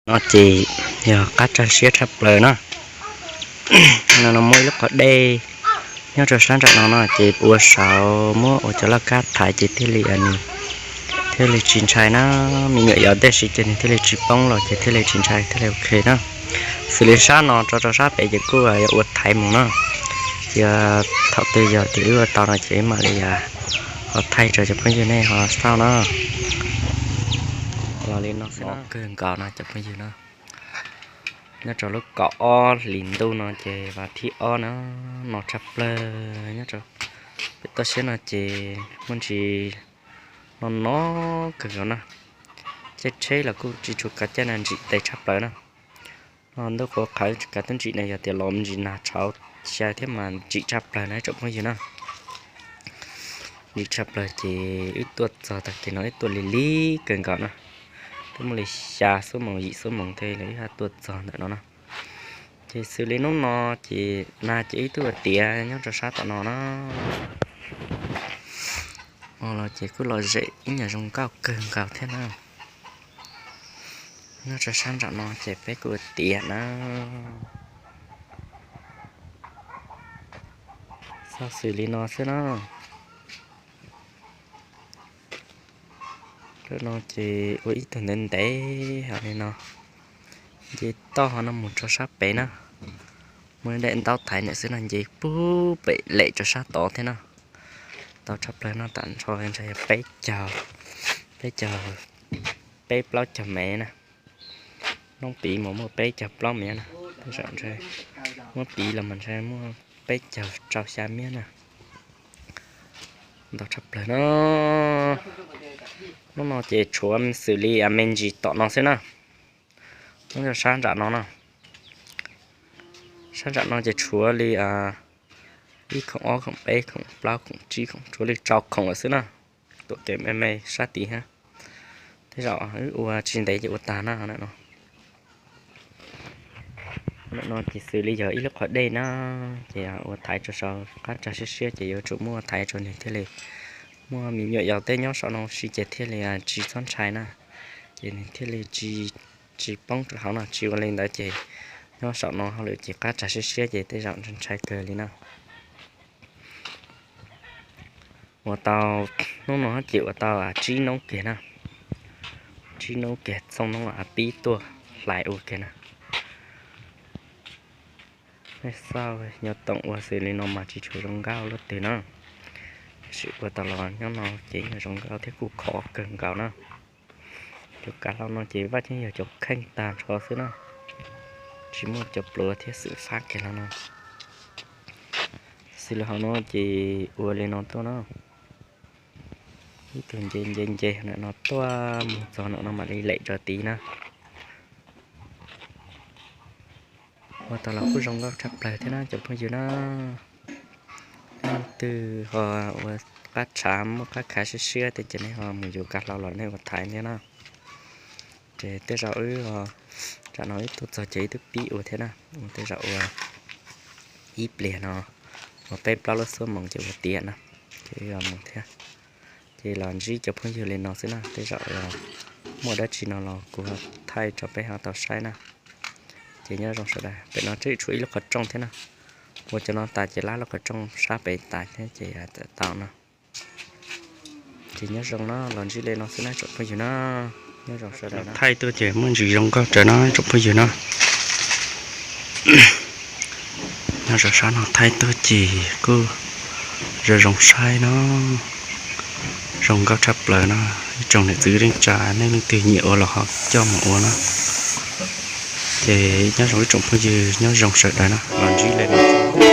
No ces yog qab tsag siab tshaj plaws na. No muaj ib lub qhov dej nyob rau sab nram no no ces ua saud muab ua cov laj kab thaiv ces thiaj li, thiaj li tsis ntshai na. Me nyuam yaus tej siv ces nws thiaj li tsis poob los ces thiaj li tsis ntshai thiaj li ok na. Xws li sab no tso rau sab pem ces kuj yuav ua thaiv mus na. Ces thaum twg yog tias wb ua tau no ces wb mam li ho thaij rau cov phooj ywg nej ho xauj na. Los li no xwb no kawg nkaus no cov phooj ywg na. Nyob rau lub kaum ob hlis ntuj no ces vas thib ob na, no tshaj plaws nyob rau pem toj siab no ces muaj ntsis no no kawg nkaus na. Caij tsheb los kuj tsis tshua kav caij na, ntsim tes tshaj plaws na. No ntuj qhuav qhawv kav tub ntsim na, yog tias los ntsis nag tshauv xya thiab mas ntsim tshaj plaws na ib tsoom phooj ywg na. Ntsim tshaj plaws ces wb tuaj txog tag kis no wb tuaj li lig kawg nkaus na. Twb muaj li xya xuab moos yim xuab moos thiaj li wb tuaj txog ntawm no na. Ces xws li hnub no ces nag ces wb twb ua tiav nyob rau sab tom no na. Los ces kuj los zem ib nyuag zoo nkauj kawg nkaus thiab na. Nyob rau sab nram no ces peb kuj ua tiav na. Xauj xws li no xwb na. Lub no ces ua ib tug ntev ntev hauv li no, nce toj ho no mus rau sab pem na. Muaj daim ntaub thaiv ntawm xwb no nce pug pem lem rau sab tod thiab na. Ntau tshaj plaws no tam nrho ntshe yog peb caug, peb caug, peb plaub caug mev na. Noob piv mas muaj peb caug plaub mev na. Tej zaum ntshe muab piv los mas ntshe muaj peb caug rau xya mev na. Ntau tshaj plaws no. Hnub no ces tshuav xws li me ntsis tom no xwb na. Hnub no sab nram no no, sab nram no ces tshuav li ib khoom ob khoom peb khoom plaub khoom tsib khoom, tshuav li rau khoom lawm xwb na. Tuam kev me me sab tid thiab. Tej zaum wb ua tsis ntev ces ua tag na no. Ntawm no ces xws li yog ib lub qhov dej na, ces ua thaiv rau saum qab tsag siab siab ces yuav tsum muaj thaiv rau nws thiaj li, muaj me nyuam yaus tej nyob saum no si ces thiaj li tsis txhob ntshai na, ces nws thiaj li tsis poob rau hauv no, tsis ua li ntawd ces nyob saum no hauj lwm ces qab tsag siab siab ces tej zaum ntshai kawg li na. Ua tau hnub no ces ua tau tsib noob kiag na, tsib noob kiag txooj noob pib tuaj hlais ua kiag na. Nej xauj nyob toom ua xws li no mas tsis tshua zoo nkauj luaj twg na, tiam sis ua tau los nyob no ces yog zoo nkauj thiab kuj khov kawg nkaus na. Cov kav hlau no ces vaj yeej yog cov kheej tag nrho xwb na, tsis muaj cov pluav thiab xwm fab kiag hlo no. Xws li hauv no ces ua li no tuaj na, ib tug nce nce nce no tuaj mus txog no mam li lem rau tid na. Ua tau los kuj zoo nkauj tshaj plaws thiab na cov phooj ywg na. Leej twg ho ua qab tshav muaj qab khav siab siab tej ces nej ho mus yuav kav hlau los nej ua thaiv thiab na. Ces tej zaum wb, tsam no wb tuaj txog ces wb twb pib ua thiab na, ua tej zaum ua ib pliag no, ua peb plaub lub xuab moos ces ua tiav na, ces wb mus thiab. Ces los ntsib cov phooj ywg li no xwb na, tej zaum muaj dab tsi no los kuv thaij rau peb ho tau saib na. Ces nyob zoo sawv daws, pem no twb tshuav ib lub qhov rooj thiab na, ua cov no tas ces lab lub qhov rooj sab pem tas thiab ces tau no. Ces nyob zoo no los ntsib li no xwb na tsoom phooj ywg na, nyob zoo sawv daws. Thaij tuaj ces muaj ntsis zoo nkauj raws no tsoom phooj ywg na. Nyob rau sab no thaij tuaj ces kuj zoo zoo saib no, zoo nkauj tshaj plaws no. Ib tsoom niam txiv leej tsa nej leej twg nyiam ua los ho coj mus ua na. Ces nyob zoo ib tsoom phooj ywg nyob zoo sawv daws na, los ntsib li no.